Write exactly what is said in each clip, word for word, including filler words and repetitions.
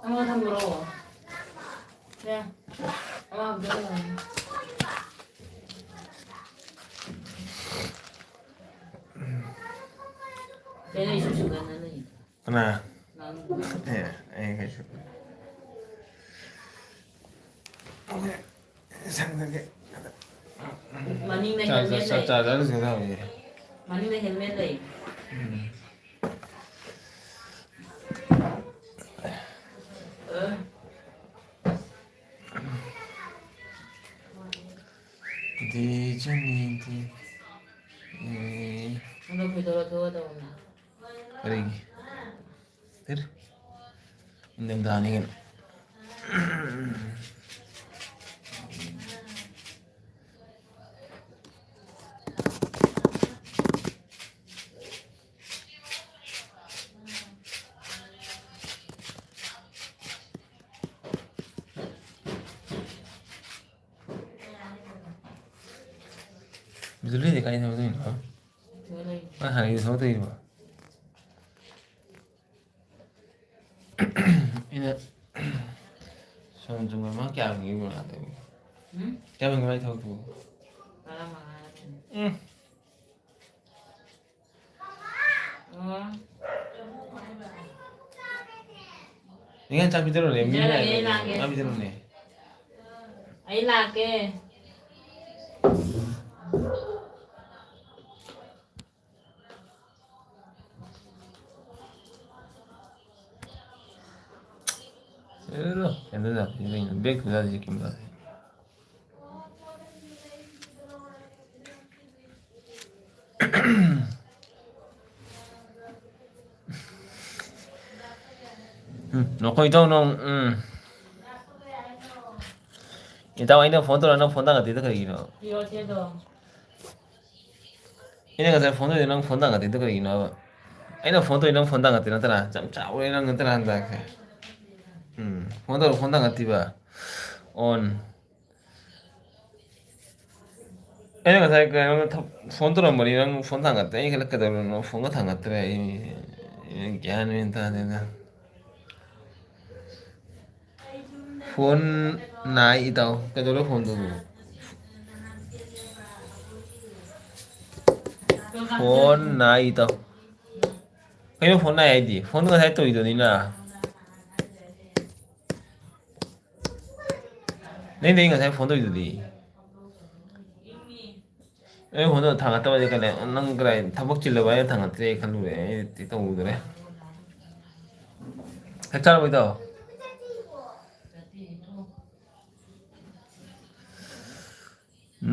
ꯑꯃ ꯊꯝꯃꯨꯔꯣ꯫ ꯁꯦ꯫ ꯑꯃ ꯍꯥꯞꯆꯜꯂꯣ꯫ ꯀꯩꯅꯣ ꯏꯁꯨ ꯁꯨꯒꯅ ꯂꯩ? ꯀꯅꯥ? ꯅꯪ꯫ ꯑꯦ, ꯑꯩ ꯀꯩꯁꯨ꯫ ꯑꯣꯀꯦ꯫ ꯁꯪꯗꯒꯦ꯫ ꯃꯅꯤꯡꯗ ꯆꯥ-, ꯆꯥ-, helmet ꯆꯥ-, ꯂꯩ꯫ ꯆꯥ-, ꯆꯥ-, ꯆꯥ-, ꯆꯥ-, ꯃꯅꯤꯡꯗ helmet ꯂꯩ꯫ ꯎꯝ꯫ ꯑ꯫ ꯗꯤ ꯆꯅꯤ ꯗꯤ꯫ ꯑꯦ꯫ ꯍꯟꯗꯛ ꯀꯩꯗꯧꯔ ꯊꯣꯛꯑꯗꯧꯅꯣ? ꯀꯔꯤꯒꯤ? ꯇꯤꯔ꯫ ꯏꯪꯊꯝꯊꯥꯅꯤ ꯀꯩꯅꯣ꯫ ꯕꯤꯖꯨꯂꯤꯗꯤ ꯀꯥꯏ ꯊꯕꯛ ꯇꯧꯔꯤꯅꯣ? ꯃꯥ ꯍꯥꯟꯅꯒꯤ ꯊꯕꯛ ꯇꯧꯔꯤꯕꯣ? ꯑꯩꯅ ꯁꯣꯝ ꯆꯨꯝꯅ ꯃꯥ ꯀꯌꯥ ꯐꯪꯉꯤ ꯌꯦꯡꯉꯣ ꯉꯥꯛꯇꯪ꯫ ꯎꯝ? ꯀꯌꯥ ꯐꯪꯉꯤ ꯃꯥꯏ ꯊꯕꯛꯇꯨꯕꯨ? ꯇꯔꯥꯃꯉꯥ꯫ ꯎꯝ꯫ ꯑꯣ꯫ ꯅꯤꯡꯉꯥꯏ ꯆꯥꯛ ꯄꯤꯖꯔꯨꯅꯦ, ꯃꯤ ꯄꯤꯖꯔꯒꯦ, ꯉꯥꯏꯔꯦ꯫ ꯂꯥꯛꯀꯦ꯫ ꯆꯥꯛ ꯄꯤꯖꯔꯨꯅꯦ꯫ ꯑꯩ ꯂꯥꯛꯀꯦ꯫ ꯑꯦ, ꯀꯩꯅꯣ ꯌꯥꯗꯦ, ꯀꯩꯅꯣ, back ꯇ ꯌꯥꯗꯦ, camera ꯁꯦ꯫ ꯎꯝ, ꯅꯈꯣꯏ ꯏꯇꯥꯎ ꯅꯪ, ꯎꯝ꯫ ꯏꯇꯥꯎ, ꯑꯩꯅ phone ꯇꯧꯔ ꯅꯪ phone ꯊꯥꯡꯒꯠꯇꯦꯗꯣ ꯀꯔꯤꯒꯤꯅꯣ? ꯑꯩꯅ ꯉꯁꯥꯏ phone ꯇꯧꯔꯤꯗꯣ ꯅꯪ phone ꯊꯥꯡꯒꯠꯇꯦꯗꯣ ꯀꯔꯤꯒꯤꯅꯣꯕ? ꯑꯩꯅ phone ꯇꯧꯔꯤ ꯅꯪ phone ꯊꯥꯡꯒꯠꯇꯦ ꯅꯠꯇ꯭ꯔꯥ? ꯌꯥꯝ ꯆꯥꯎꯔꯦ ꯅꯪ ꯅꯠꯇ꯭ꯔꯥ ꯍꯟꯗꯛꯁꯦ? ꯎꯝ, phone ꯇꯧꯔ phone ꯊꯥꯡꯒꯠꯇꯦꯕ꯫ On꯫ ꯑꯩꯅ ꯉꯁꯥꯏ ꯀꯩꯅꯣ ꯊ-, phone ꯇꯧꯔꯝꯕꯅꯤ, ꯅꯪ phone ꯊꯥꯡꯒꯠꯇꯦ꯫ ꯑꯩ ꯈꯜꯂꯦ ꯀꯩꯗꯧꯔꯕꯅꯣ, phone ꯒ ꯊꯥꯡꯒꯠꯇ꯭ꯔꯦ꯫ ꯑꯩ, ꯑꯩ ꯒ꯭ꯌꯥꯟ ꯃꯦꯟ ꯇꯥꯗꯦꯗ꯫ Phone ꯅꯥꯏ ꯏꯇꯥꯎ꯫ ꯀꯩꯗꯧꯔꯦ phoneꯗꯨꯕꯨ? Phone ꯅꯥꯏ ꯏꯇꯥꯎ꯫ ꯀꯩꯅꯣ phone ꯅꯥꯏ ꯍꯥꯏꯗꯤ? Phone ꯉꯁꯥꯏ ꯇꯧꯔꯤꯗꯨꯅꯤꯅ꯫ ꯅꯪꯗꯤ ꯑꯩ ꯉꯁꯥꯏ phone ꯇꯧꯔꯤꯗꯨꯗꯤ꯫ ꯑꯩ phoneꯗꯣ ꯊꯥꯡꯒꯠꯇꯕꯗꯤ ꯀꯩꯅꯣ, ꯅꯪ ꯀꯗꯥꯏ ꯊꯕꯛ ꯆꯤꯜꯂꯕ ꯍꯥꯏꯅ ꯊꯥꯡꯒꯠꯇ꯭ꯔꯦ ꯈꯜꯂꯨꯔꯦ꯫ ꯑꯩꯗꯤ ꯇꯧꯗ꯭ꯔꯦ꯫ ꯆꯥꯛ ꯆꯥꯔꯕꯣ ꯏꯇꯥꯎ?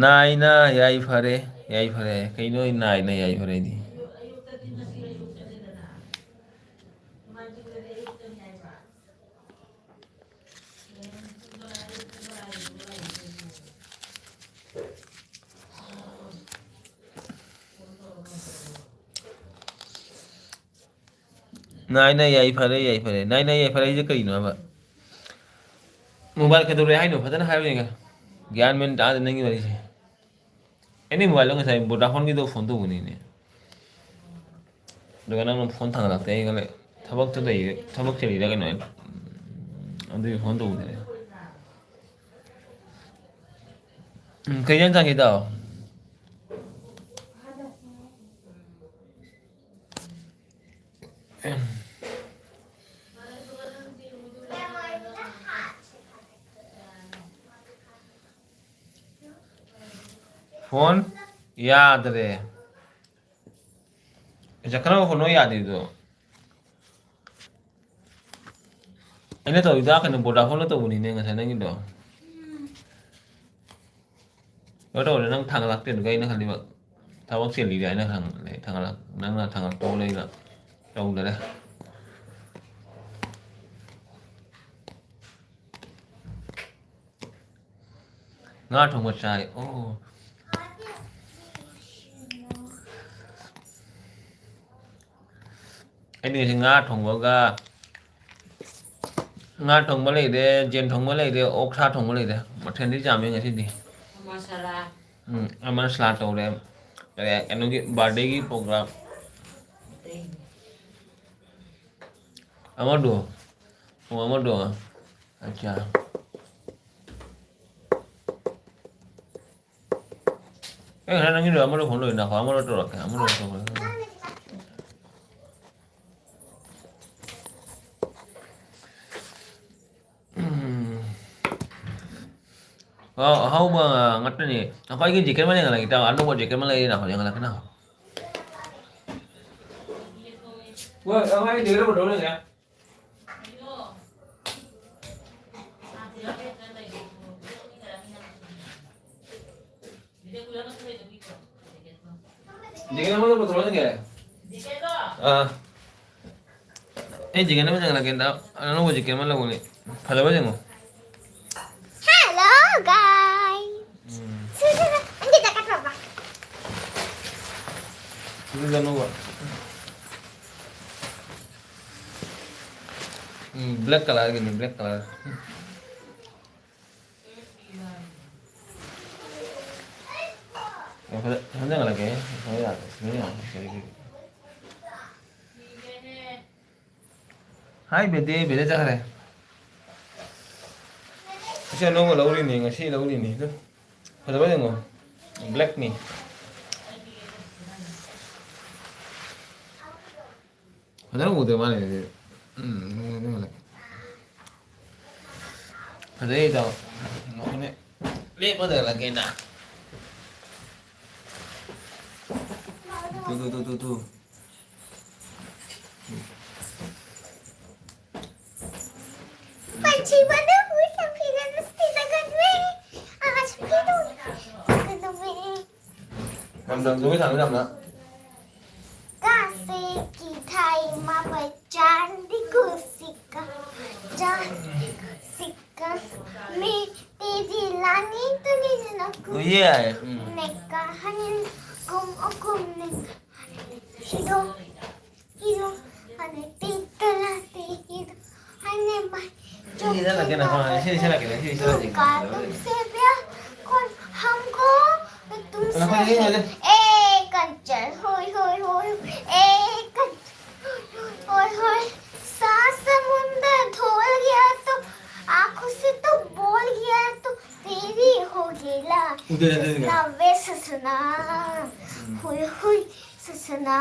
ꯅꯥꯏꯅ ꯌꯥꯏꯐꯔꯦ, ꯌꯥꯏꯐꯔꯦ꯫ ꯀꯩꯅꯣ ꯅꯥꯏꯅ ꯌꯥꯏꯐꯔꯦꯗꯤ? ꯅꯥꯏꯅ ꯌꯥꯏꯐꯔꯦ, ꯌꯥꯏꯐꯔꯦ꯫ ꯅꯥꯏꯅ ꯌꯥꯏꯐꯔꯦ ꯍꯥꯏꯁꯦ ꯀꯩꯅꯣ ꯍꯥꯏꯕ? Mobile ꯀꯩꯗꯧꯔꯦ ꯍꯥꯏꯅꯣ? ꯐꯖꯅ ꯍꯥꯏꯌꯨ ꯌꯦꯡꯒꯦ꯫ ꯒ꯭ꯌꯥꯟ ꯃꯦꯟ ꯇꯥꯗꯦ ꯅꯪꯒꯤ ꯋꯥꯔꯤꯁꯦ꯫ ꯑꯩꯅ mobileꯗꯣ ꯉꯁꯥꯏ Vodafoneꯒꯤꯗꯣ phone ꯇꯧꯕꯅꯤꯅꯦ꯫ ꯑꯗꯨꯒ ꯅꯪꯅ phone ꯊꯥꯡꯒꯠꯂꯛꯇꯦ꯫ ꯑꯩ ꯈꯜꯂꯦ ꯊꯕꯛꯇ ꯂꯩꯔꯦ, ꯊꯕꯛ ꯆꯤꯜꯂꯤꯔ ꯀꯩꯅꯣ ꯍꯥꯏꯅ꯫ ꯑꯗꯨꯒꯤ phone ꯇꯧꯕꯅꯦ꯫ ꯎꯝ, ꯀꯩ ꯏꯟꯖꯥꯡ ꯆꯥꯒꯦ ꯏꯇꯥꯎ? Phone ꯌꯥꯗ꯭ꯔꯦ꯫ ꯆꯠꯈ꯭ꯔꯕ phone ꯌꯥꯗ꯭ꯔꯤꯗꯣ꯫ ꯑꯩꯅ ꯇꯧꯔꯤꯗꯣ ꯑꯥ ꯀꯩꯅꯣ Vodafoneꯅ ꯇꯧꯕꯅꯤꯅꯦ ꯉꯁꯥꯏ ꯅꯪꯒꯤꯗꯣ꯫ ꯀꯩꯅꯣ ꯇꯧꯔꯦ, ꯅꯪ ꯊꯥꯡꯒꯠꯂꯛꯇꯦ ꯑꯗꯨꯒ ꯑꯩꯅ ꯈꯜꯂꯤꯕ ꯊꯕꯛ ꯆꯤꯜꯂꯤꯗꯤ ꯍꯥꯏꯅ ꯈꯪ-, ꯊꯥꯡꯒꯠꯂꯛ-, ꯅꯪꯅ ꯊꯥꯡꯒꯠꯂꯛꯇꯧ ꯂꯩꯅ ꯇꯧꯗꯔꯦ꯫ ꯉꯥ ꯊꯣꯡꯕ ꯆꯥꯏ꯫ ꯑꯣ꯫ ꯑꯩꯗꯤ ꯉꯁꯤ ꯉꯥ ꯊꯣꯡꯕꯒ, ꯉꯥ ꯊꯣꯡꯕ ꯂꯩꯔꯦ, ꯌꯦꯟ ꯊꯣꯡꯕ ꯂꯩꯔꯦ, ꯑꯣꯛꯁꯥ ꯊꯣꯡꯕ ꯂꯩꯔꯦ꯫ ꯃꯊꯦꯜꯗꯤ ꯌꯥꯝꯃꯦ ꯉꯁꯤꯗꯤ꯫ ꯃꯁꯥꯂꯥ꯫ ꯎꯝ, ꯑꯃ ꯃꯁꯥꯂꯥ ꯇꯧꯔꯦ꯫ ꯑꯗꯩ ꯀꯩꯅꯣꯒꯤ birthdayꯒꯤ program꯫ ꯑꯃꯗꯣ꯫ ꯄꯨꯡ ꯑꯃꯗꯣ꯫ ꯑꯠꯆꯥ꯫ ꯑꯩ ꯉꯁꯥꯏ ꯅꯪꯒꯤꯗꯣ ꯑꯃꯗꯣ ꯐꯣꯟ ꯂꯣꯏꯅ ꯍꯣ ꯑꯃꯗꯣ ꯇꯧꯔꯛꯀꯦ ꯑꯃꯗꯣ ꯇꯧꯔꯛꯀꯦ꯫ ꯑ ꯑꯍꯥꯎꯕ ꯉꯥꯛꯇꯅꯤ꯫ ꯑꯩꯈꯣꯏꯒꯤ ꯖꯦꯀꯦꯠ ꯑꯃ ꯌꯦꯡꯍꯜꯂꯒꯦ ꯏꯇꯥꯎ꯫ ꯑꯅꯧꯕ ꯖꯦꯀꯦꯠ ꯑꯃ ꯂꯩꯔꯤꯅ ꯍꯧꯖꯤꯛ ꯌꯦꯡꯍꯜꯂꯛꯀꯦ ꯅꯪ꯫ ꯍꯣꯏ, ꯑꯩꯈꯣꯏ ꯖꯦꯀꯦꯠ ꯑꯃ ꯄꯨꯊꯣꯛꯍꯜꯂꯒꯦ꯫ ꯖꯦꯀꯦꯠ ꯑꯃꯒ ꯄꯨꯊꯣꯔꯛꯑꯣ ꯅꯪꯒꯤ꯫ ꯑꯥ꯫ ꯑꯩ ꯖꯦꯀꯦꯠ ꯑꯃ ꯆꯪꯍꯜꯂꯛꯀꯦ, ꯅꯪ ꯑꯅꯧꯕ ꯖꯦꯀꯦꯠ ꯑꯃ ꯂꯧꯕꯅꯤ꯫ ꯐꯖꯕ꯭ꯔꯥ ꯌꯦꯡꯉꯣ꯫ Hello, guys. ꯎꯝ꯫ ꯁꯤ, ꯁꯤ, ꯁꯤ, ꯑꯝꯇ ꯆꯠꯀꯠꯈ꯭ꯔꯣꯕ꯫ ꯁꯤꯗ ꯆꯪꯉꯣꯕ꯫ ꯎꯝ, black colourꯒꯤꯅꯤ, black colour꯫ ꯑꯣ, ꯐꯖ-, ꯐꯖꯅ ꯌꯦꯡꯍꯜꯂꯛꯀꯦ꯫ ꯐꯖꯅ ꯌꯥꯔꯦ꯫ ꯐꯖꯅ ꯌꯦꯡꯉꯣ꯫ ꯀꯔꯤ, ꯀꯔꯤ꯫ ꯍꯥꯏ, ꯕꯦꯗꯦ, ꯕꯦꯗꯦ ꯆꯠꯈ꯭ꯔꯦ꯫ ꯉꯁꯤ ꯑꯅꯧꯕ ꯂꯧꯔꯤꯅꯤ, ꯉꯁꯤ ꯂꯧꯔꯤꯅꯤ꯫ ꯑꯗꯨ ꯐꯖꯕ ꯌꯦꯡꯉꯣ꯫ Blackꯅꯤ꯫ ꯐꯖꯅ ꯎꯗ꯭ꯔꯦ ꯃꯥꯅ ꯂꯩꯔꯤꯁꯦ꯫ ꯎꯝ, ꯐꯖꯩ ꯏꯇꯥꯎ꯫ ꯉꯥꯏꯈꯣꯅꯦ꯫ ꯂꯦꯞꯄꯗ ꯂꯥꯛꯀꯦꯅ꯫ ꯇꯨ, ꯇꯨ, ꯇꯨ, ꯇꯨ, ꯇꯨ꯫ ꯄꯟꯁꯤ ꯃꯅꯥ ꯍꯨꯏ ꯁꯝꯐꯤꯅ ꯅꯨꯡꯁꯤꯅꯒꯟꯕꯤ꯫ ꯑꯁ, ꯀꯩꯗꯧ-, ꯀꯩꯗꯧꯕꯤ? ꯂꯝꯗꯝꯗꯨꯒꯤ ꯁꯥꯟꯅ ꯌꯥꯝꯅ꯫ ꯀꯥꯁꯦ ꯀꯤꯊꯥꯏ ꯃꯥꯄ ꯆꯥꯟꯗꯤ ꯀꯨꯁꯤꯀ, ꯆꯥꯟꯗꯤ ꯀꯨꯁꯤꯀ, ꯃꯤ ꯇꯤꯗꯤ ꯂꯥꯅꯤ ꯇꯨꯅꯤ ꯅꯀꯨ꯫ ꯎꯏꯌꯦ ꯍꯥꯏ, ꯎꯝ꯫ ꯅꯦꯀ ꯍꯅꯤ ꯀꯨꯝ ꯎ ꯀꯨꯝ ꯅꯦꯀ ꯍꯅꯤ ꯁꯤꯗꯣ꯫ ꯁꯤꯗꯣ ꯍꯅꯤ ꯇꯤꯇ ꯂꯥ ꯇꯤꯗꯣ ꯍꯅꯤ ꯃꯥꯏ ꯁꯤ ꯁꯤꯖꯤꯟꯅꯒꯦ ꯅꯪ, ꯁꯤ ꯁꯤꯖꯤꯟꯅꯒꯦ, ꯁꯤ ꯁꯤꯖꯤꯟꯅꯒꯦ꯫ तुमसे प्यार कौन हमको तुमसे। ए कंचन, होय, होय, होय, ए कंचन, होय, होय, होय। सात समुंदर धोल गया तो आंखों से तो बोल गया तो तेरी हो गेला। उधर, उधर, उधर। नवे सस ससना, हुई हुई ससना,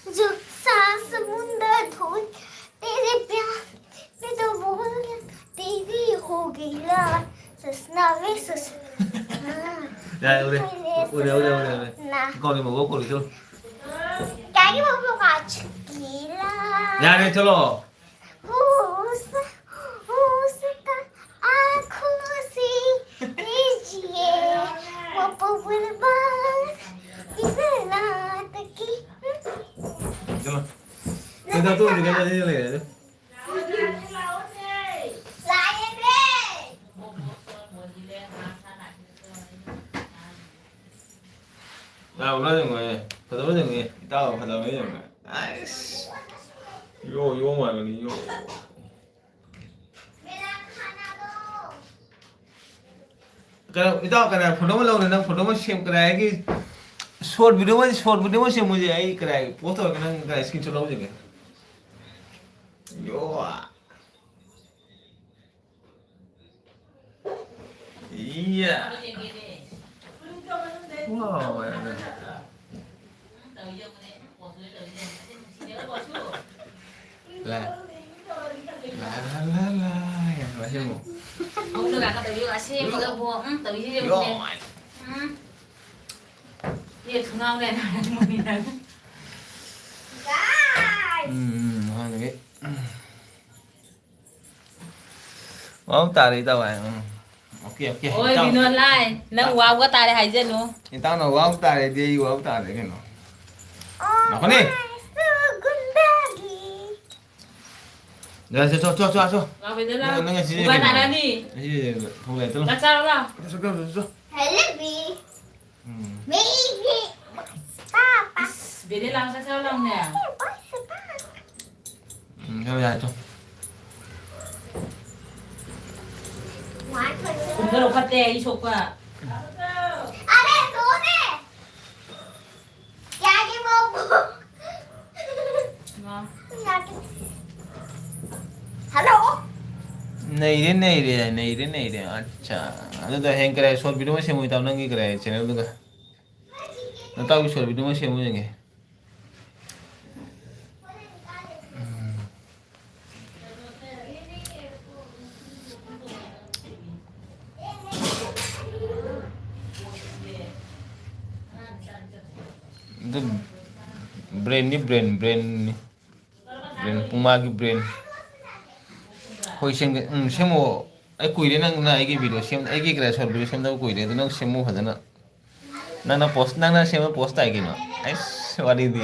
जो सा समुंदर धोई, तेरे प्यार पे तो बोल, तेरी हो गई लाल, ससना वे ससना। ꯌꯥꯔꯦ, ꯎꯔꯦ꯫ ꯎꯔꯦ, ꯎꯔꯦ, ꯎꯔꯦ, ꯎꯔꯦ꯫ ꯅꯥ꯫ ꯀꯧꯔꯤ ꯃꯒꯣ ꯀꯧꯔꯤ ꯆꯠꯂꯨ꯫ ꯀꯌꯥꯒꯤ ꯃꯒꯣ ꯀꯥ ꯆꯨꯀꯤꯂꯥ꯫ ꯌꯥꯔꯦ, ꯆꯠꯂꯣ꯫ ꯍꯨꯁ, ꯍꯨꯁ ꯇ ꯑꯥꯈꯣ ꯁꯤ ꯀꯤꯖꯤꯌꯦ, ꯋꯥ ꯄꯋꯔ ꯕꯥꯛꯁ ꯏꯕꯦꯂꯥ ꯇꯀꯤ꯫ ꯆꯠꯂꯣ꯫ ꯀꯩꯗꯧ ꯇꯣꯛꯑꯣ, ꯀꯩꯗꯧ ꯂꯩꯔꯦ, ꯂꯩꯔꯦ꯫ ꯂꯥꯛꯑꯦ꯫ ꯂꯥꯛꯑꯣ, ꯂꯥꯛꯑꯣ, ꯌꯦꯡꯉꯣ, ꯐꯖꯕ ꯌꯦꯡꯉꯣ, ꯏꯇꯥꯎ ꯐꯖꯕ ꯌꯦꯡꯉꯣ꯫ ꯑꯁ꯫ ꯌꯣ, ꯌꯣ ꯃꯥꯟꯕꯅꯤ, ꯌꯣ꯫ ꯀꯩꯅꯣ, ꯏꯇꯥꯎ, ꯀꯅꯥ ꯐꯣꯇꯣ ꯑꯃ ꯂꯧꯔꯦ? ꯅꯪ ꯐꯣꯇꯣ ꯑꯃ ꯁꯦꯝ-, ꯀꯗꯥꯏꯒꯤ ꯁꯣꯔꯠ ꯚꯤꯗꯤꯑꯣ ꯑꯃ, ꯁꯣꯔꯠ ꯚꯤꯗꯤꯑꯣ ꯑꯃ ꯁꯦꯝꯃꯨꯁꯦ꯫ ꯑꯩ ꯀꯗꯥꯏ ꯄꯣꯁ ꯇꯧꯔꯒ ꯅꯪ ꯀꯗꯥꯏ ꯁ꯭ꯀꯔꯤꯟ ꯁꯣꯠ ꯂꯧꯖꯒꯦ? ꯌꯣ꯫ ꯏꯌꯥ꯫ ꯋꯥꯎ, ꯌꯥꯔꯦ꯫ ꯂꯥ꯫ ꯂꯥ, ꯂꯥ, ꯂꯥ, ꯂꯥ꯫ ꯌꯥꯝ ꯅꯨꯡꯉꯥꯏ, ꯁꯤ ꯑꯃꯨꯛ꯫ ꯑꯃꯨꯛ ꯅꯨꯡꯉꯥꯏꯒ ꯇꯧꯕꯤꯌꯨ, ꯑꯁꯦꯡꯕꯒ ꯕꯣ, ꯎꯝ, ꯇꯧꯕꯤꯁꯤ ꯌꯦꯡꯉꯨꯅꯦ꯫ ꯌꯣ꯫ ꯎꯝ꯫ ꯌꯦ, ꯊꯨꯡꯅꯥꯎ ꯂꯩ, ꯃꯨꯟꯅ꯫ ꯎꯝ, ꯎꯝ, ꯍꯥꯟꯅꯒꯤ꯫ ꯋꯥꯎ ꯇꯥꯔꯦ, ꯏꯇꯥꯎ ꯍꯥꯏ꯫ ꯎꯝ꯫ ꯑꯣꯀꯦ, ꯑꯣꯀꯦ, ꯍꯣꯏ, ꯏꯇꯥꯎ꯫ ꯕꯤꯅꯣꯗ ꯂꯥꯏ, ꯅꯪ ꯋꯥꯎꯒ ꯇꯥꯔꯦ ꯍꯥꯏꯖꯅꯨ꯫ ꯏꯇꯥꯎꯅ ꯋꯥꯎ ꯇꯥꯔꯦꯗꯤ ꯑꯩ ꯋꯥꯎ ꯇꯥꯔꯦ ꯀꯩꯅꯣ꯫ ꯂꯥꯛꯈꯣꯅꯦ꯫ ꯒꯨꯟꯗꯥꯒꯤ꯫ ꯌꯥꯔꯦ, ꯆꯣ, ꯆꯣ, ꯆꯣ, ꯆꯣ꯫ ꯂꯥꯎ, ꯕꯤꯅꯣꯗ ꯂꯥꯎ꯫ ꯅꯪ, ꯅꯪ ꯉꯁꯤ ꯎꯕ ꯀꯩꯅꯣ? ꯇꯥꯔꯅꯤ꯫ ꯉꯁꯤ ꯊꯣꯛꯂꯛꯑꯦ, ꯆꯠꯂꯣ꯫ ꯆꯥꯛ ꯆꯥꯔꯣ ꯂꯥꯎ꯫ ꯆꯠꯂꯣ, ꯆꯠꯂꯣ, ꯆꯠꯂꯣ꯫ ꯍꯦꯂꯕꯤ꯫ ꯎꯝ꯫ ꯃꯤꯒꯤ ꯄꯥꯄꯥ꯫ ꯏꯁ, ꯕꯦꯅꯦ ꯂꯥꯛꯑꯣ, ꯆꯥꯛ ꯆꯥꯔꯨ ꯂꯥꯎꯅꯦ꯫ ꯎꯝ, ꯌꯥꯔꯦ, ꯌꯥꯔꯦ, ꯆꯣ꯫ ꯀꯨꯝꯊꯔꯣ, ꯐꯠꯇꯦ, ꯑꯩ ꯁꯣꯛꯄ꯫ ꯑꯔꯦ, ꯀꯣꯅꯦ? ꯌꯥꯒꯤ ꯃꯣꯛꯄꯨ꯫ ꯃꯥ꯫ ꯌꯥꯒꯤ꯫ ꯍꯜꯂꯣ꯫ ꯅꯩꯔꯦ, ꯅꯩꯔꯦ, ꯅꯩꯔꯦ, ꯅꯩꯔꯦ꯫ ꯑꯠꯆꯥ꯫ ꯑꯗꯨꯗ ꯍꯌꯦꯡ ꯀꯔꯤ short video ꯑꯃ ꯁꯦꯝꯃꯨ ꯏꯇꯥꯎ, ꯅꯪꯒꯤ ꯀꯔꯤ channel ꯗꯨꯒ꯫ ꯅꯇꯥꯎꯒꯤ ꯁꯣꯔꯠ ꯚꯤꯗꯤꯑꯣ ꯑꯃ ꯁꯦꯝꯃꯨ ꯌꯦꯡꯒꯦ꯫ ꯎꯝ꯫ ꯑꯗꯨ ꯕ꯭ꯔꯦꯟꯅꯤ, ꯕ꯭ꯔꯦꯟ, ꯕ꯭ꯔꯦꯟꯅꯤ꯫ ꯕ꯭ꯔꯦꯟ, ꯄꯨꯡꯃꯥꯒꯤ ꯕ꯭ꯔꯦꯟ꯫ ꯍꯣꯏ, ꯁꯦꯝꯒꯦ꯫ ꯎꯝ, ꯁꯦꯝꯃꯣ꯫ ꯑꯩ ꯀꯨꯏꯔꯦ ꯅꯪꯅ ꯑꯩꯒꯤ ꯚꯤꯗꯤꯑꯣ ꯁꯦꯝ-, ꯑꯩꯒꯤ ꯀꯩꯅꯣ ꯁꯣꯔꯠ ꯚꯤꯗꯤꯑꯣ ꯁꯦꯝꯗꯕ ꯀꯨꯏꯔꯦ꯫ ꯑꯗꯨ ꯅꯪ ꯁꯦꯝꯃꯨ ꯐꯖꯅ꯫ ꯅꯪꯅ ꯄꯣꯁ-, ꯅꯪꯅ ꯁꯦꯝꯕ ꯄꯣꯁ ꯇꯥꯏ ꯀꯩꯅꯣ꯫ ꯑꯩꯁ, ꯋꯥꯔꯤꯗꯤ꯫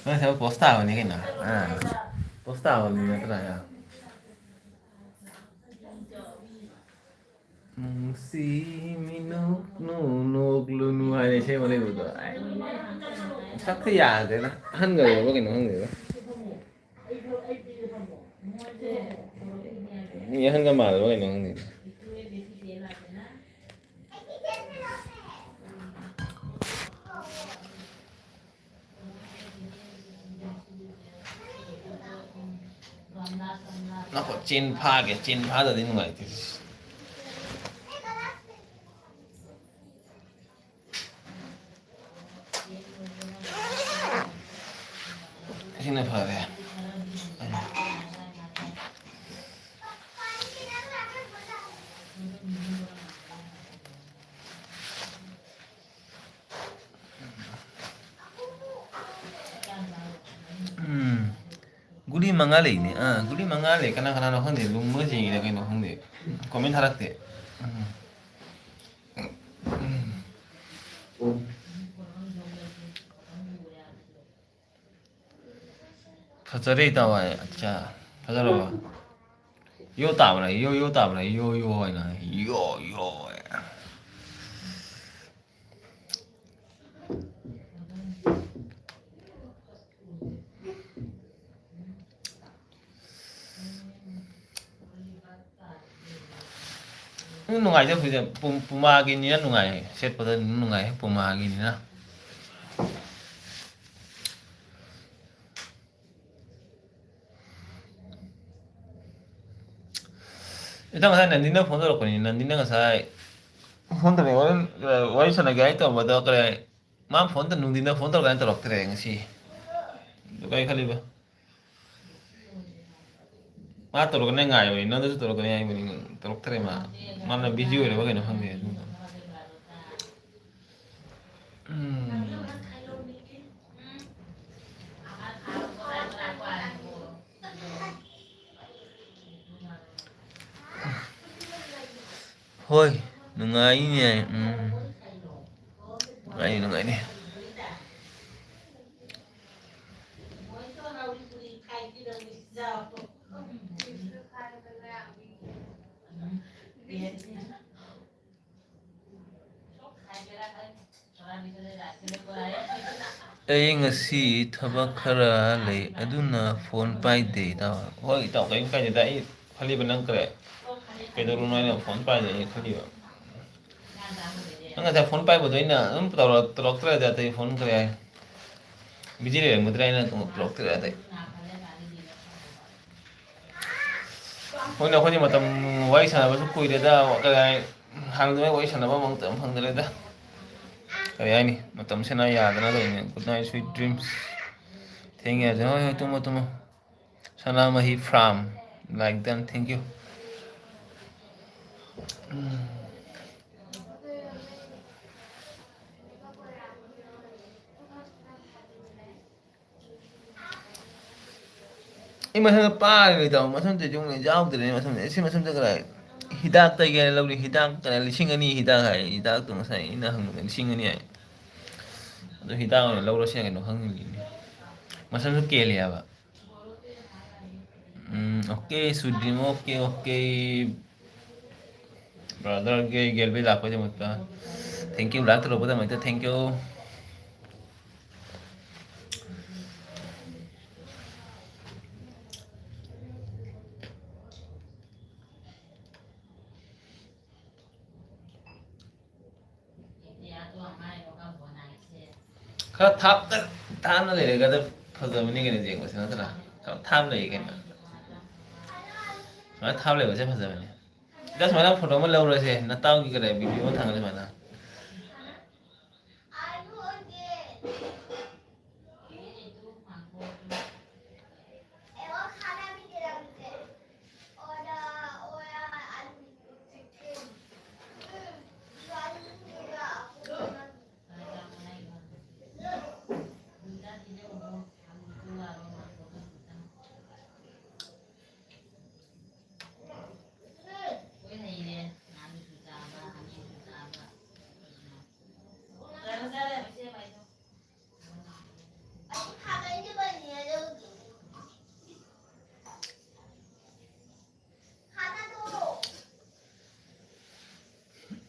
ꯅꯪ ꯁꯦꯝꯕ ꯄꯣꯁ ꯇꯥꯕꯅꯤ ꯀꯩꯅꯣ꯫ ꯑꯥ꯫ ꯄꯣꯁ ꯇꯥꯕꯅꯤ ꯅꯠꯇ꯭ꯔꯥ? ꯅꯨꯡꯁꯤ ꯃꯤꯅꯣꯛꯅꯨ ꯅꯣꯛꯂꯨꯅꯨ ꯍꯥꯏꯅ ꯏꯁꯩ ꯑꯃ ꯂꯩꯕꯗꯣ꯫ ꯑꯩ ꯁꯛꯇ ꯌꯥꯗ꯭ꯔꯦꯗ꯫ ꯑꯍꯟꯒ ꯑꯣꯏꯔꯕ ꯀꯩꯅꯣ ꯈꯪꯗꯦꯗ꯫ ꯃꯤ ꯑꯍꯟꯒ ꯃꯥꯜꯂꯕ ꯀꯩꯅꯣ ꯈꯪꯗꯦꯗ꯫ ꯉꯥꯏꯈꯣ, ꯆꯦꯟ ꯐꯥꯒꯦ, ꯆꯦꯟ ꯐꯥꯗ꯭ꯔꯗꯤ ꯅꯨꯡꯉꯥꯏꯇꯦ꯫ ꯁꯤꯅ ꯐꯔꯦ꯫ ꯎꯝ꯫ ꯒꯨꯂꯤ ꯃꯉꯥ ꯂꯩꯅꯦ꯫ ꯑꯥ, ꯒꯨꯂꯤ ꯃꯉꯥ ꯂꯩ꯫ ꯀꯅꯥ ꯀꯅꯥꯅꯣ ꯈꯪꯗꯦ꯫ ꯂꯨꯝꯃꯒ ꯆꯦꯟꯒꯤꯔ ꯀꯩꯅꯣ ꯈꯪꯗꯦ꯫ ꯀꯣꯃꯦꯟ ꯊꯥꯔꯛꯇꯦ꯫ ꯎꯝ꯫ ꯐꯖꯔꯦ ꯏꯇꯥꯎ꯫ ꯑꯠꯆꯥ꯫ ꯐꯖꯔꯕ? ꯌꯣ ꯇꯥꯕ꯭ꯔꯥ? ꯌꯣ, ꯌꯣ ꯇꯥꯕ꯭ꯔꯥ? ꯌꯣ, ꯌꯣ ꯍꯥꯏꯅ꯫ ꯌꯣ, ꯌꯣ꯫ ꯑꯗꯨꯝ ꯅꯨꯡꯉꯥꯏꯗ ꯍꯧꯖꯤꯛ ꯄꯨ-, ꯄꯨꯃꯥꯒꯤꯅꯤꯅ ꯅꯨꯡꯉꯥꯏ, ꯁꯦꯠꯄꯗ ꯑꯗꯨꯝ ꯅꯨꯡꯉꯥꯏ ꯄꯨꯃꯥꯒꯤꯅꯤꯅ꯫ ꯏꯇꯥꯎ ꯉꯁꯥꯏ ꯅꯟꯗꯤꯅ ꯐꯣꯟ ꯇꯧꯔꯛꯄꯅꯤ꯫ ꯅꯟꯗꯤꯅ ꯉꯁꯥꯏ ꯐꯣꯟ ꯇꯧꯔꯛꯑꯦ꯫ ꯋꯥꯔꯤ, ꯋꯥꯔꯤ ꯁꯥꯟꯅꯒꯦ ꯍꯥꯏ ꯇꯧꯔꯝꯕꯗꯣ ꯀꯔꯤ, ꯃꯥ ꯐꯣꯟ ꯇꯧ-, ꯅꯨꯡꯊꯤꯟꯗ ꯐꯣꯟ ꯇꯧꯔꯛꯀꯦ ꯍꯥꯏꯅ ꯇꯧꯔꯛꯇ꯭ꯔꯦ ꯉꯁꯤ꯫ ꯑꯗꯨ ꯀꯩ ꯈꯜꯂꯤꯕ? ꯃꯥ ꯇꯧꯔꯛꯀꯅꯤ ꯉꯥꯏꯕꯅꯤ, ꯅꯪꯗꯁꯨ ꯇꯧꯔꯛꯀꯅꯤ ꯍꯥꯏꯕꯅꯤ, ꯇꯧꯔꯛꯇ꯭ꯔꯦ ꯃꯥ꯫ ꯃꯥꯅ busy ꯑꯣꯏꯔꯕ ꯀꯩꯅꯣ ꯈꯪꯗꯦ ꯑꯗꯨꯝ꯫ ꯎꯝ꯫ ꯍꯣꯏ, ꯅꯨꯡꯉꯥꯏꯅꯦ꯫ ꯎꯝ꯫ ꯅꯨꯡꯉꯥꯏꯅꯤ, ꯅꯨꯡꯉꯥꯏꯅꯤ꯫ ꯑꯩ ꯉꯁꯤ ꯊꯕꯛ ꯈꯔ ꯂꯩ, ꯑꯗꯨꯅ ꯐꯣꯟ ꯄꯥꯏꯗꯦ, ꯏꯇꯥꯎ꯫ ꯍꯣꯏ, ꯏꯇꯥꯎ, ꯀꯔꯤꯝ ꯀꯥꯏꯗꯦꯗ꯫ ꯑꯩ ꯈꯜꯂꯤꯕ ꯅꯪ ꯀꯔꯤ, ꯀꯩꯗꯧꯔꯨꯅꯣ ꯍꯥꯏꯅ ꯐꯣꯟ ꯄꯥꯏꯗꯦ ꯑꯩ ꯈꯜꯂꯤꯕ꯫ ꯅꯪ ꯉꯁꯥꯏ ꯐꯣꯟ ꯄꯥꯏꯕꯗꯣ ꯑꯩꯅ ꯑꯗꯨꯝ ꯇꯧꯔ-, ꯇꯧꯔꯛꯇ꯭ꯔꯗꯤ ꯑꯇꯩ ꯐꯣꯟ ꯀꯔꯤ ꯍꯥꯏ? Busy ꯂꯩꯔꯝꯒꯗ꯭ꯔꯥ ꯍꯥꯏꯅ ꯇꯧꯔꯛꯇ꯭ꯔꯦ ꯑꯇꯩ꯫ ꯍꯣꯏꯅꯦ, ꯑꯩꯈꯣꯏꯗꯤ ꯃꯇꯝ ꯋꯥꯔꯤ ꯁꯥꯟꯅꯕꯁꯨ ꯀꯨꯏꯔꯦꯗ, ꯀꯔꯤ ꯍꯥꯏ, ꯍꯥꯟꯅ ꯑꯗꯨꯃꯥꯏꯅ ꯋꯥꯔꯤ ꯁꯥꯟꯅꯕ ꯑꯃ ꯃꯇꯝ ꯐꯪꯗ꯭ꯔꯦꯗ꯫ ꯀꯔꯤ ꯍꯥꯏꯅꯤ, ꯃꯇꯝꯁꯤꯅ ꯌꯥꯗꯅ ꯂꯩꯔꯤꯅꯦ꯫ Good night, sweet dreams꯫ ꯊꯦꯡꯉꯦ ꯍꯥꯏꯔꯁꯨ, ꯍꯣꯏ, ꯍꯣꯏ, ꯇꯨꯝꯃꯣ, ꯇꯨꯝꯃꯣ꯫ ꯁꯅꯥꯃꯍꯤ from, like done, thank you꯫ ꯎꯝ꯫ ꯑꯩ ꯃꯁꯝꯗ ꯄꯥꯔꯤꯉꯩꯗꯣ, ꯃꯁꯝꯗꯨ ꯌꯨꯝꯗ ꯌꯥꯎꯗ꯭ꯔꯦꯅꯦ꯫ ꯃꯁꯝꯗ, ꯁꯤ ꯃꯁꯝꯗ ꯀꯗꯥꯏ? ꯍꯤꯗꯥꯛ ꯇꯩꯒꯦ ꯍꯥꯏꯅ ꯂꯧꯔꯤ꯫ ꯍꯤꯗꯥꯛ ꯀꯗꯥꯏ? ꯂꯤꯁꯤꯡ ꯑꯅꯤ ꯍꯤꯗꯥꯛ ꯍꯥꯏ꯫ ꯍꯤꯗꯥꯛꯇꯣ ꯉꯁꯥꯏ ꯑꯩꯅ ꯍꯪꯕꯗ ꯂꯤꯁꯤꯡ ꯑꯅꯤ ꯍꯥꯏ꯫ ꯑꯗꯣ ꯍꯤꯗꯥꯛ ꯑꯣꯏꯅ ꯂꯧꯔꯁꯤꯔ ꯀꯩꯅꯣ ꯈꯪꯗꯦꯅꯦ꯫ ꯃꯁꯝꯁꯨ ꯀꯦꯜꯂꯤ ꯍꯥꯏꯕ꯫ ꯎꯝ, okay, sweet dream, okay, okay꯫ Brother ꯒꯤ ꯒꯦꯜꯕꯤ ꯂꯥꯛꯄꯒꯤꯗꯃꯛꯇ thank you, like ꯇꯧꯔꯛꯄꯒꯤꯗꯃꯛꯇ thank you꯫ ꯈꯔ ꯊꯥꯞꯇ ꯊꯥꯞꯅ ꯂꯩꯔꯒꯗ ꯐꯖꯕꯅꯤ ꯀꯩꯅꯣ ꯌꯦꯡꯕꯁꯦ, ꯅꯠꯇ꯭ꯔꯥ? ꯈꯔ ꯊꯥꯞꯅ ꯂꯩꯌꯦ ꯀꯩꯅꯣ꯫ ꯁꯨꯃꯥꯏꯅ ꯊꯥꯞ ꯂꯩꯕꯁꯦ ꯐꯖꯕꯅꯤ꯫ ꯏꯇꯥ, ꯁꯨꯃꯥꯏꯅ ꯐꯣꯇꯣ ꯑꯃ ꯂꯧꯔꯁꯦ, ꯅꯇꯥꯎꯒꯤ ꯀꯔꯤ ꯚꯤꯗꯤꯑꯣ ꯑꯃ ꯊꯥꯡꯒꯠꯂꯦ ꯁꯨꯃꯥꯏꯅ꯫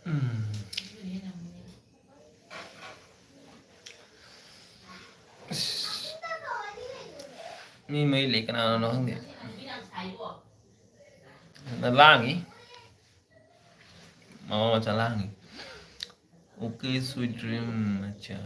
ꯎꯝ꯫ ꯑꯁ꯫ ꯃꯤ ꯃꯔꯤ ꯂꯩ, ꯀꯅꯥꯅꯣ ꯈꯪꯗꯦ꯫ ꯅ ꯂꯥꯡꯉꯤ꯫ ꯃꯃꯥ ꯃꯆꯥ ꯂꯥꯡꯉꯤ꯫ Okay, sweet dream, ꯃꯆꯥ꯫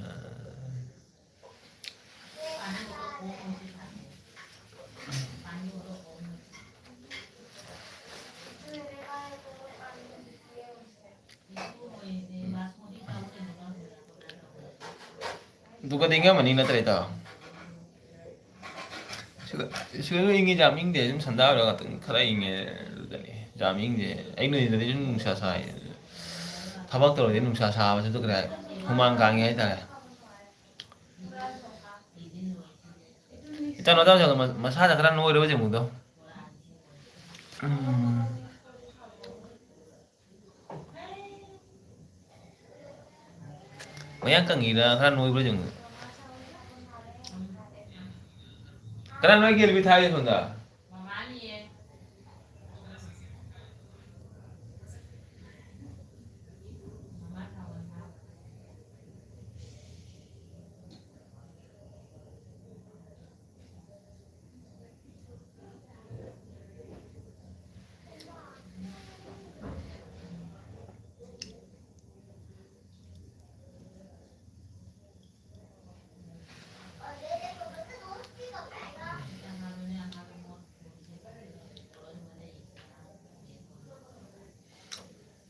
ꯑꯗꯨꯒꯗꯤ ꯏꯪꯉꯝꯃꯅꯤ ꯅꯠꯇ꯭ꯔꯦ, ꯏꯇꯥꯎ? ꯁꯤꯗ, ꯁꯤꯗꯁꯨ ꯏꯪꯉꯤ, ꯌꯥꯝ ꯏꯪꯗꯦ, ꯁꯨꯝ ꯁꯟꯗꯥ ꯑꯣꯏꯔꯒ ꯉꯥꯛꯇꯪ ꯈꯔ ꯏꯪꯉꯦ꯫ ꯑꯗꯨꯗꯅꯤ ꯌꯥꯝ ꯏꯪꯗꯦ꯫ ꯑꯩ ꯅꯨꯃꯤꯠꯇꯗꯤ ꯁꯨꯝ ꯅꯨꯡꯁꯥ ꯁꯥꯏ꯫ ꯊꯕꯛ ꯇꯧꯔꯗꯤ ꯅꯨꯡꯁꯥ ꯁꯥꯕꯁꯤꯁꯨ ꯀꯔꯤ ꯍꯥꯏ, ꯍꯨꯃꯥꯡ ꯀꯥꯡꯉꯦ ꯍꯥꯏꯇꯥꯔꯦ꯫ ꯏꯇꯥꯎ, ꯅꯇꯥꯎ ꯃꯁꯥꯗ ꯈꯔ ꯅꯣꯏꯔꯕ ꯌꯦꯡꯉꯨꯗꯣ꯫ ꯎꯝ꯫ ꯃꯌꯥꯡ ꯀꯪꯉꯤꯔ ꯈꯔ ꯅꯣꯏꯕ꯭ꯔꯥ ꯌꯦꯡꯉꯨ꯫ ꯀꯅꯥ ꯅꯣꯏ ꯒꯦꯜꯕꯤ ꯊꯥꯏ ꯁꯣꯝꯗ?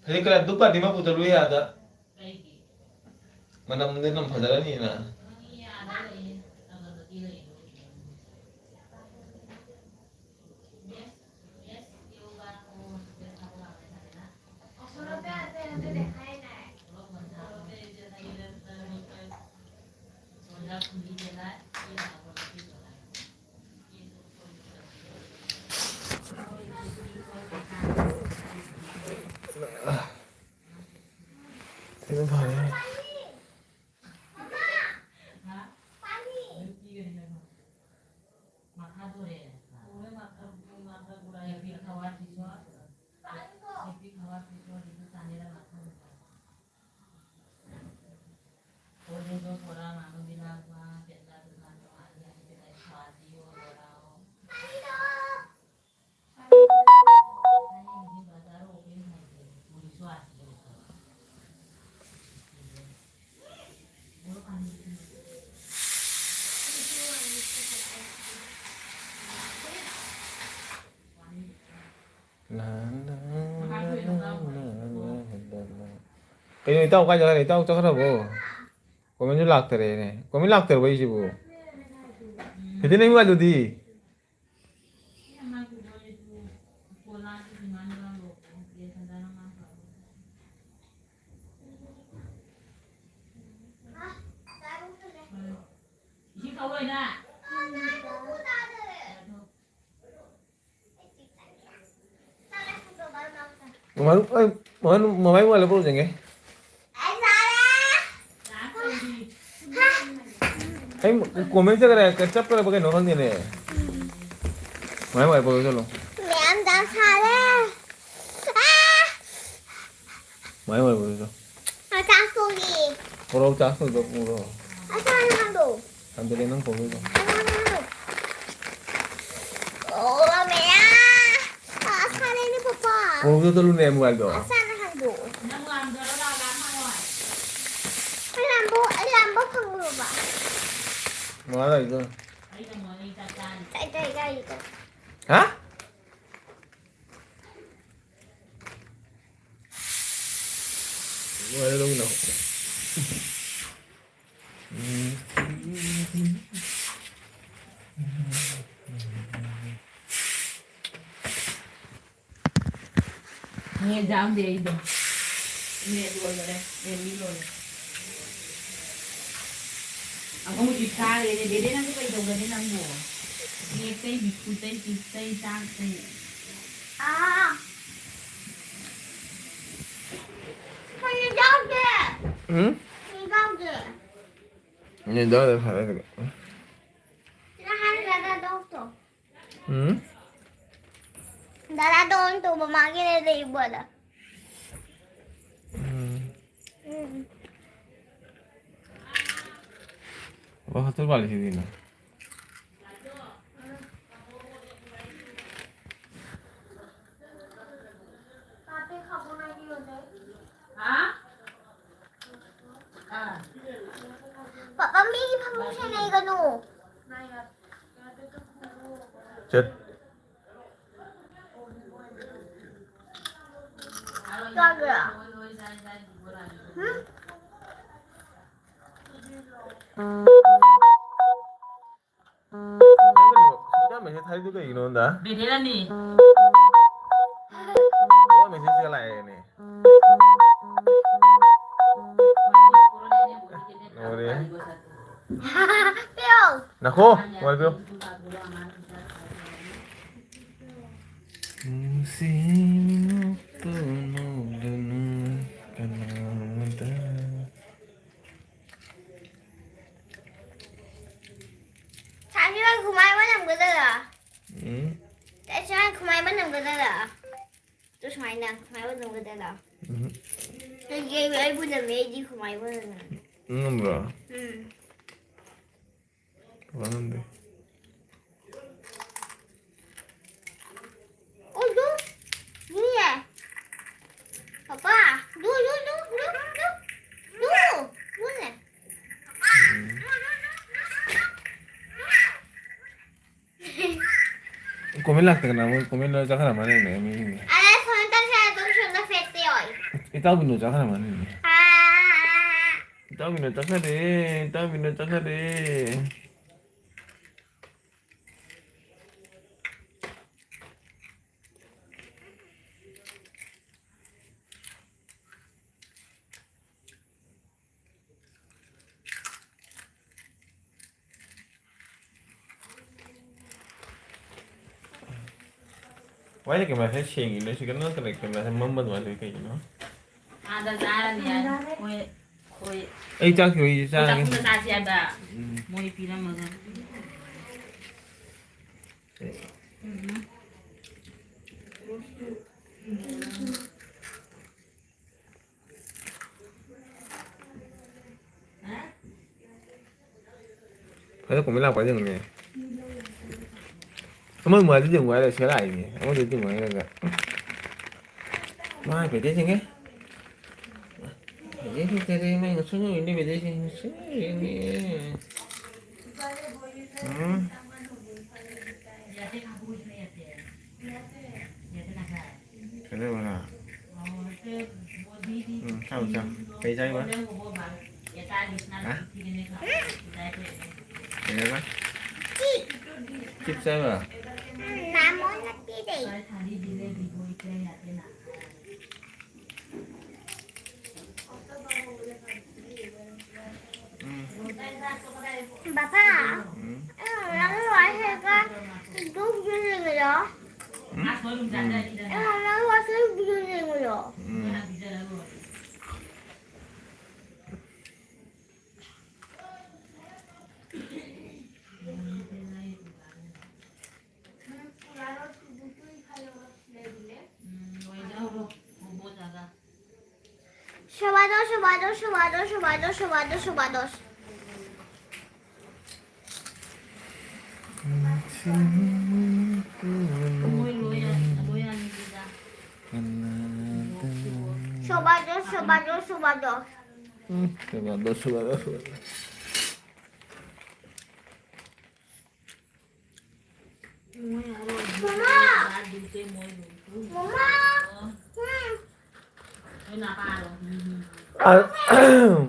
ꯍꯧꯖꯤꯛ ꯀꯔꯥꯏ ꯗꯨꯞ ꯀꯥꯇꯤ ꯑꯃ ꯄꯨꯊꯣꯔꯛꯎ ꯌꯥꯗ꯫ ꯃꯅꯝꯗꯤ ꯑꯗꯨꯝ ꯐꯖꯔꯅꯤꯅ꯫ ꯁꯤꯅ ꯐꯔꯦ꯫ ꯀꯩꯅꯣ ꯏꯇꯥꯎ ꯀꯥꯏ ꯆꯠꯈ꯭ꯔꯦ? ꯏꯇꯥꯎ ꯆꯠꯈ꯭ꯔꯕꯣ? ꯀꯣꯃꯦꯟꯁꯨ ꯂꯥꯛꯇꯔꯦꯅꯦ꯫ ꯀꯣꯃꯦꯟ ꯂꯥꯛꯇ꯭ꯔꯕꯣ ꯑꯩꯁꯤꯕꯨ? ꯐꯤꯇꯤ ꯅꯪ ꯋꯥꯗꯨꯗꯤ? ꯃꯃꯥꯏ, ꯑꯩ, ꯃꯃꯥꯏ, ꯃꯃꯥꯏ ꯃꯨꯍꯜꯂ ꯄꯨꯔꯛꯎ ꯌꯦꯡꯒꯦ꯫ ꯑꯩ ꯀꯣꯃꯦꯟ ꯆꯠꯈ꯭ꯔꯦ, ꯆꯠꯈ꯭ꯔꯕ ꯀꯩꯅꯣ ꯈꯪꯗꯦꯅꯦ꯫ ꯃꯃꯥꯏ ꯃꯨꯍꯜꯂ ꯄꯨꯔꯛꯎ ꯆꯠꯂꯣ꯫ ꯃꯌꯥꯝ ꯆꯥ ꯁꯥꯔꯦ꯫ ꯑꯥ! ꯃꯥꯏ ꯑꯣꯏꯕꯗꯨꯗꯣ꯫ ꯑꯆꯥ ꯁꯣꯔꯤ꯫ ꯄꯨꯔꯛꯑꯣ, ꯆꯥ ꯁꯣꯔꯤꯗꯣ ꯄꯨꯔꯛꯑꯣ꯫ ꯑꯆꯥ ꯅꯍꯥꯟꯗꯣ꯫ ꯍꯟꯗꯛꯀꯤ ꯅꯪ ꯄꯨꯔꯛꯏꯗꯣ꯫ ꯑꯆꯥ ꯅꯍꯥꯟꯗꯣ꯫ ꯑꯣ, ꯃꯌꯥ꯫ ꯑꯆꯥ ꯂꯩꯅꯦ, ꯄꯄꯥ꯫ ꯄꯨꯔꯛꯑꯣ ꯆꯠꯂꯨꯅꯦ, ꯃꯣꯕꯥꯏꯜꯗꯣ꯫ ꯑꯆꯥ ꯅꯍꯥꯟꯗꯣ꯫ ꯑꯩ ꯂꯥꯝꯕ, ꯑꯩ ꯂꯥꯝꯕ ꯐꯪꯕ꯭ꯔꯣꯕ? ꯃꯉꯥ ꯂꯩꯗꯣ꯫ ꯆꯥꯏ, ꯆꯥꯏ, ꯆꯥꯏ, ꯆꯥꯏ꯫ ꯍꯥ? ꯅꯨꯡꯉꯥꯏꯔꯦ, ꯂꯧꯃꯤꯟꯅꯧ꯫ ꯅꯦꯠ ꯌꯥꯝꯗꯦ ꯑꯩꯗꯣ꯫ ꯅꯦꯠ ꯂꯣꯏꯈꯔꯦ꯫ ꯅꯦꯠ ꯃꯤ ꯂꯣꯏꯔꯦ꯫ ꯑꯃꯨꯛ ꯍꯧꯖꯤꯛ ꯊꯥꯔꯦꯅꯦ꯫ ꯗꯦꯗꯦ, ꯅꯪꯁꯨ ꯀꯩ ꯇꯧꯒꯅꯤ ꯅꯪꯕꯨ? ꯅꯦꯠꯇꯩ, ꯕꯤꯁꯀꯨꯠꯇꯩ, ꯆꯤꯞꯁꯇꯩ, ꯆꯥꯛꯇꯩ꯫ ꯑꯥ꯫ ꯀꯩ ꯌꯥꯎꯒꯦ? ꯎꯝ? ꯀꯩ ꯌꯥꯎꯒꯦ? ꯅꯦꯠ ꯌꯥꯎꯗꯦ, ꯐꯔꯦ ꯑꯗꯨꯗꯤ꯫ ꯁꯤꯗ ꯍꯥꯏꯔꯒ ꯑꯗꯨꯝ ꯇꯧ꯫ ꯎꯝ? ꯗꯥꯗꯥꯗ ꯑꯣꯟ ꯇꯧꯕ ꯃꯥꯒꯤꯅꯦ ꯂꯩꯕꯗ꯫ ꯎꯝ꯫ ꯎꯝ꯫ ꯑꯣ, ꯍꯣꯇꯦꯜ ꯋꯥꯂꯤꯁꯤꯗꯤꯅ꯫ ꯄꯥꯄꯥ, ꯃꯤꯒꯤ ꯐꯃꯨꯡ ꯁꯦꯟꯅꯩꯒꯅꯨ꯫ ꯆꯠ꯫ ꯆꯥꯒꯦꯔꯥ? ꯍꯨꯝ? ꯅꯪ ꯀꯩꯅꯣ, ꯁꯤꯗ message ꯊꯥꯔꯤꯗꯨ ꯀꯩꯒꯤꯅꯣ, ꯑꯣꯟꯗ? ꯕꯦꯗꯦꯔꯅꯤ꯫ ꯑꯣ, message ꯀ ꯂꯥꯛꯑꯦꯅꯦ꯫ ꯂꯣꯏꯔꯦ꯫ ꯄꯤꯌꯣ꯫ ꯅꯈꯣ, ꯃꯣꯕꯥꯏꯜ ꯄꯤꯌꯣ꯫ ꯅꯨꯡꯁꯤ ꯅꯣꯛꯇꯨ ꯅꯣꯛꯂꯅꯨ ꯀꯅꯥꯗ꯫ ꯁꯥꯁꯤ ꯅꯪ ꯈꯨꯃꯥꯏ ꯃꯅꯝꯒꯗꯔ? ꯎꯝ꯫ ꯁꯥꯁꯤ ꯅꯪ ꯈꯨꯃꯥꯏ ꯃꯅꯝꯒꯗꯔ? ꯇꯨ ꯁꯨꯃꯥꯏꯅ ꯈꯨꯃꯥꯏ ꯃꯅꯝꯒꯗꯔ? ꯎꯝ꯫ ꯑꯩꯗꯤ ꯑꯩꯕꯨ ꯅꯝꯃꯦ, ꯑꯩꯗꯤ ꯈꯨꯃꯥꯏ ꯃꯅꯝ ꯅꯝꯃꯦ꯫ ꯅꯝꯕ꯭ꯔꯣ? ꯎꯝ꯫ ꯄꯥꯄꯥ ꯅꯝꯗꯦ꯫ ꯑꯣ, ꯗꯨ꯫ ꯗꯨꯅꯦ꯫ ꯄꯥꯄꯥ, ꯗꯨ, ꯗꯨ, ꯗꯨ꯫ ꯗꯨꯅꯦ꯫ ꯎꯝ꯫ Comment ꯂꯥꯛꯇꯗꯅ ꯃꯣꯏ comment ꯂꯣꯏ ꯆꯠꯈ꯭ꯔ ꯃꯥꯜꯂꯦꯅꯦ ꯃꯤꯁꯤꯡꯁꯦ꯫ ꯑꯔꯦ, phone ꯇꯧꯁꯦ, ꯑꯗꯨꯝ ꯁꯣꯝꯗ ꯐꯦꯠꯇꯦ ꯍꯣꯏ꯫ ꯏꯇꯥꯎꯕꯤꯅꯣ ꯆꯠꯈ꯭ꯔ ꯃꯥꯜꯂꯦꯅꯦ꯫ ꯇꯥꯕꯤꯅ ꯆꯠꯈ꯭ꯔꯦ, ꯇꯥꯕꯤꯅ ꯆꯠꯈ꯭ꯔꯦ꯫ ꯋꯥꯏꯗ ꯀꯦꯃꯦꯔꯥꯁꯦ ꯁꯦꯡꯉꯤ, ꯅꯣꯏꯁꯤ ꯀꯩꯅꯣ ꯅꯠꯇꯅ ꯀꯦꯃꯦꯔꯥꯁꯦ ꯃꯝꯕ ꯑꯗꯨꯃꯥꯏꯅ ꯇꯧꯋꯤ ꯀꯩꯒꯤꯅꯣ? ꯑꯥꯗ ꯆꯥꯔꯅꯤ ꯍꯥꯏ꯫ ꯃꯣꯏ, ꯃꯣꯏ ꯑꯩ ꯆꯥꯛ ꯊꯣꯡꯉꯤ, ꯆꯥꯔꯒꯦ꯫ ꯆꯥꯛꯈꯨꯝꯗ ꯆꯥꯁꯤ ꯍꯥꯏꯕ꯫ ꯎꯝ꯫ ꯃꯣꯏ ꯄꯤꯔꯝꯃꯒ꯫ ꯎꯝ꯫ ꯐꯖꯅ ꯀꯨꯝꯍꯩ ꯂꯥꯛꯄ ꯌꯦꯡꯉꯨꯅꯦ꯫ ꯑꯃ ꯃꯥꯗꯤ ꯌꯦꯡꯉꯨ ꯍꯥꯏꯔꯒ ꯁꯦꯒꯥꯏꯅꯦ꯫ ꯑꯃꯗꯨꯗꯤ ꯌꯦꯡꯉꯨ ꯍꯥꯏꯔꯒ꯫ ꯃꯥ ꯍꯥꯏꯐꯦꯠꯇꯤ ꯌꯦꯡꯉꯦ꯫ ꯍꯧꯖꯤꯛ ꯍꯧꯖꯤꯛ ꯃꯩ ꯉꯁꯤ ꯅꯨꯃꯤꯠ ꯅꯨꯃꯤꯠꯇꯩ ꯉꯁꯤ ꯌꯦꯡꯉꯦ꯫ ꯎꯝ꯫ ꯀꯩꯗꯧꯕꯅꯣ? ꯎꯝ, ꯆꯥꯎ, ꯆꯥꯎ꯫ ꯀꯩ ꯆꯥꯏꯕ? ꯍꯥ? ꯀꯩ ꯍꯥꯏꯕ? ꯆꯤꯞꯁ ꯆꯥꯏꯕ? ꯎꯝ, ꯃꯥꯃꯣꯅ ꯄꯤꯔꯦ꯫ ꯎꯝ꯫ ꯕꯥꯕꯥ, ꯎꯝ꯫ ꯑꯩ ꯃꯃꯥꯒꯤ ꯋꯥꯔꯤ ꯍꯥꯏꯔꯒ ꯗꯨꯛ ꯌꯨꯡꯅꯤꯡꯉꯤꯔꯣ? ꯎꯝ? ꯎꯝ꯫ ꯑꯩ ꯃꯃꯥꯒꯤ ꯋꯥꯔꯤ ꯗꯨꯛ ꯌꯨꯡꯅꯤꯡꯉꯤꯔꯣ? ꯎꯝ꯫ Sobados, sobados, sobados, sobados, sobados, sobados. Sobados, sobados, sobados. Sobados, sobados, sobados. Mama! Mama! Hmm.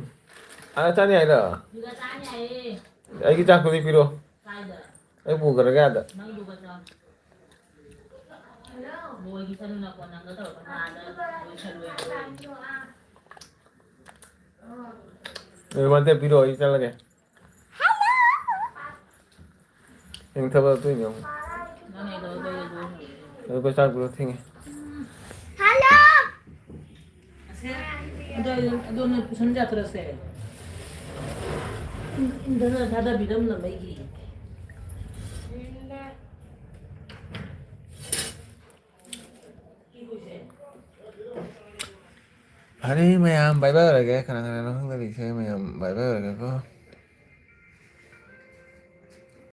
Ah, ꯑꯥ, ꯆꯥꯅꯤ ꯍꯥꯏꯔꯣ? ꯑꯗꯨꯒ ꯆꯥꯅꯤ ꯍꯥꯏꯌꯦ꯫ ꯑꯩꯒꯤ ꯆꯥꯛꯇꯨꯗꯤ ꯄꯤꯔꯣ꯫ ꯀꯥꯏꯗ? ꯑꯩ ꯄꯨꯈ꯭ꯔꯒꯦ ꯑꯥꯗ꯫ ꯅꯪꯗꯨꯒ ꯆꯥꯎ꯫ ꯂꯣꯏꯈꯤꯁꯅꯨ ꯅꯀꯣ, ꯅꯪꯒ ꯇꯧꯔꯒ ꯅꯥꯗ ꯂꯣꯏꯁꯜꯂꯣꯏ꯫ ꯑꯦ, ꯃꯟꯇꯦ, ꯄꯤꯔꯛꯑꯣ, ꯑꯩ ꯆꯠꯂꯒꯦ꯫ ꯅꯪ ꯊꯕꯛ ꯑꯇꯩ ꯌꯦꯡꯉꯨ꯫ ꯅꯪ ꯑꯩ ꯊꯕꯛ ꯑꯇꯩ ꯌꯦꯡꯉꯨ꯫ ꯑꯗꯨ ꯄꯩꯁꯥ ꯄꯤꯔꯛꯑꯣ, ꯊꯦꯡꯉꯦ꯫ ꯑꯁꯦ, ꯑꯗꯣ, ꯑꯗꯣ ꯅꯣꯏ ꯄꯨꯁꯟ ꯌꯥꯊꯔꯁꯦ꯫ ꯏꯟ-, ꯏꯟꯗꯅ ꯊꯥꯗꯕꯤꯔꯝꯅꯕ ꯑꯩꯒꯤ꯫ ꯐꯔꯦ ꯃꯌꯥꯝ, bye bye ꯑꯣꯏꯔꯒꯦ꯫ ꯀꯅꯥ ꯀꯅꯥꯅꯣ ꯈꯪꯗꯕꯤꯁꯦ ꯃꯌꯥꯝ, bye bye ꯑꯣꯏꯔꯒꯦꯀꯣ꯫